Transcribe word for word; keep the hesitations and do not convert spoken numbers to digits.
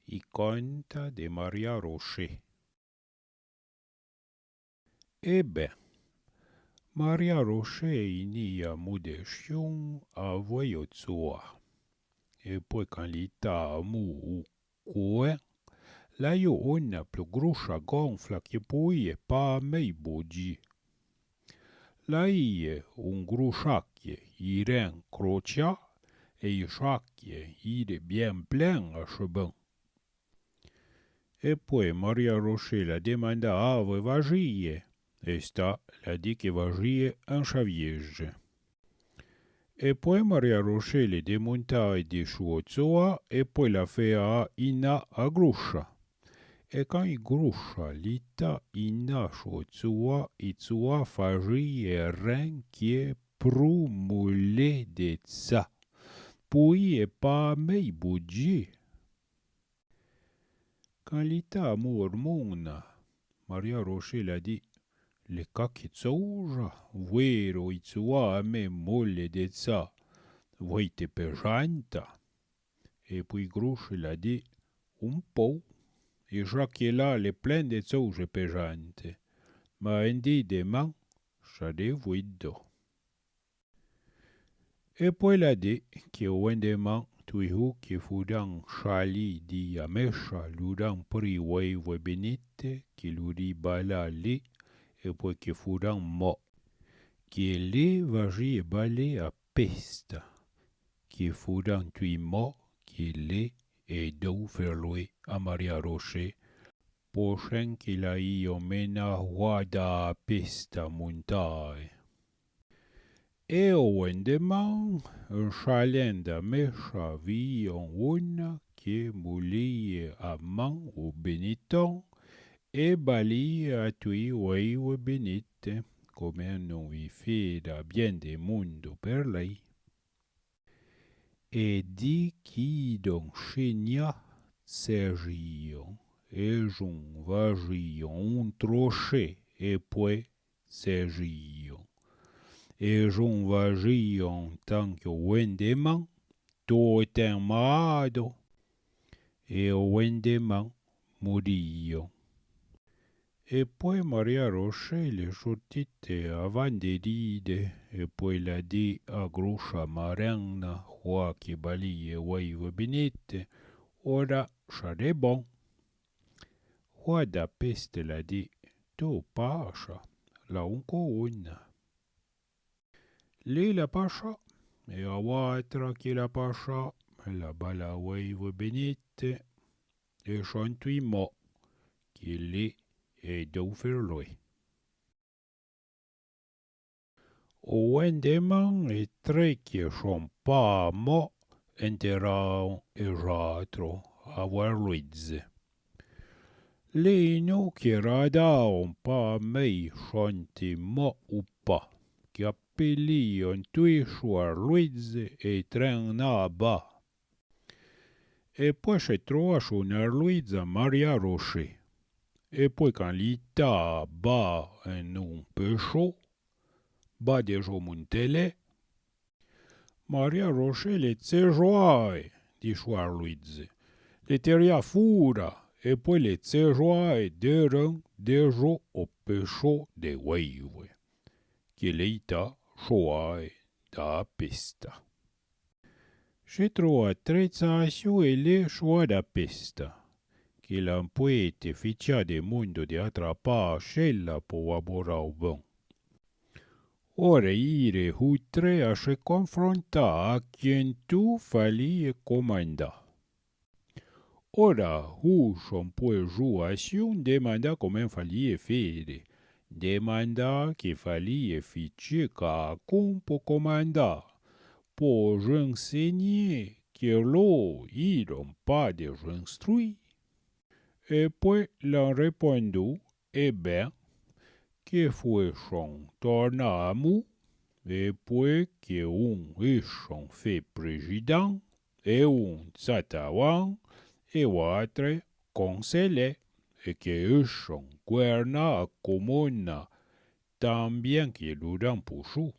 I conta de Maria Rocher. E ben, Maria Rocher i n'ia mou de chion avoué o tsoa. E poué can l'ita amou ou couen, l'a iou ouna plou groucha gonfla que pouie pa mei boudji. L'a ie oun grou chaque i ren crocha e i chaque ire bien plen a chebin. E poué Maria Rocher l'a demanda avoué vajie, e sta l'a di que vajie en Chavièje. E poué Maria Rocher le demonta e de chou o tsoa, e poué l'a fea ina a groucha. E can i groucha l'ita ina chou o tsoa, i tsoa fajie ren que prou moulé de tsa. Pouie pa mei boudji. Can l'ita amou ormona, Maria Rocher l'a di: le ca que tsouja, vouéro i tsoa a me moulé de tsa, voué te pejanta. E poué grouche l'a di: oun pou, e ja que l'a le plen de tsouje pejante, ma en di deman, cha de vouido. E poué l'a di que ouen deman, tui hou que foudan chali di a mecha, loudan pri ouéivoue benite, que lou di bala li, e poué que foudan mo. Que le vajie balé a pesta. Que foudan tui mo, que le e dou ferloué a Maria Rocher, po chen que l'a iou mena houada a pesta montae. E ouen deman, en chalen da mecha vion ouna que moulie a man o beniton, e balie a tui ouéivoue benite, comen non i fera bien de mondo per lei. E di qu'i don chenia tsejion, e jon vajion oun troche, e poué tsejion. E jon vajion tan que ouen deman, to ten maado, e ouen deman mourion. E poué Maria Rocher le sortite avan de ride, e poué l'a di a groucha marenna, houà que balie ouéivoue benite, ora charé bon. Houada peste l'a di: to pacha, l'a oun couna. Le l'a pacha, e a ouatra que l'a pacha, l'a bala ouéivoue benite, e chon tui mo, que le e dou ferloué. Ouen deman e tre que chon pa mo enterraon e j'atro a voir luize. Le ino que radaon pa mei chon te mo ou pa, que apelion tui chouar luize e trenna ba. E poué che troa chon arluiza Maria Rocher. E poué can l'ita ba en oun pecho, ba de jo montelé, Maria Rocher le tsejoae di chouar luize. Le teria foura, e poué le tsejoae de ren de jo o pecho de ouéivoue. Que l'ita chouae da pesta. Che troa tretsa asiou e le chouà da pesta. Que l'an poué te ficha de mondo de atrapa a chela po aborao bon. Ora ire houtre a che confronta a quien tu falie comanda. Ora hou chon poué jou asiou demanda comen falie fere. Demanda que falie fiche cacon po comanda. Po j'enseigné que lo iron pa de j'instrui. E poué l'an repondu: e ben, que foué chon torna amou, e poué que oun ichon fe prejidan, e oun tsatavan, e ouatre conselé, e que ichon gouerna a comona tan bien que l'ouran pouchou.